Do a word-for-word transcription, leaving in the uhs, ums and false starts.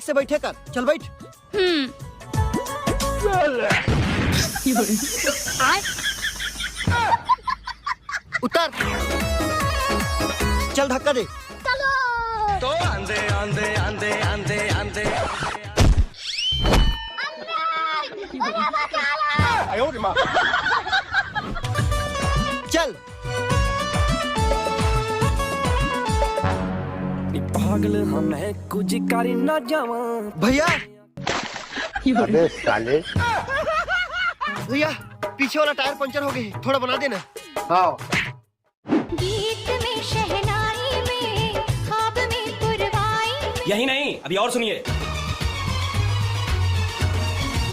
से बैठे कर, चल बैठ। हम्म। उतर। चल धक्का दे। चलो। तो आंदे, आंदे, आंदे, आंदे, आंदे। चल। पागल हम है, कुछ कर ना जावा। भैया। अबे साले। भैया, पीछे वाला टायर पंचर हो गई, थोड़ा बना देना। हाँ। गीत में शहनाई में ख्वाब में पुरवाई में। यही नहीं, अभी और सुनिए।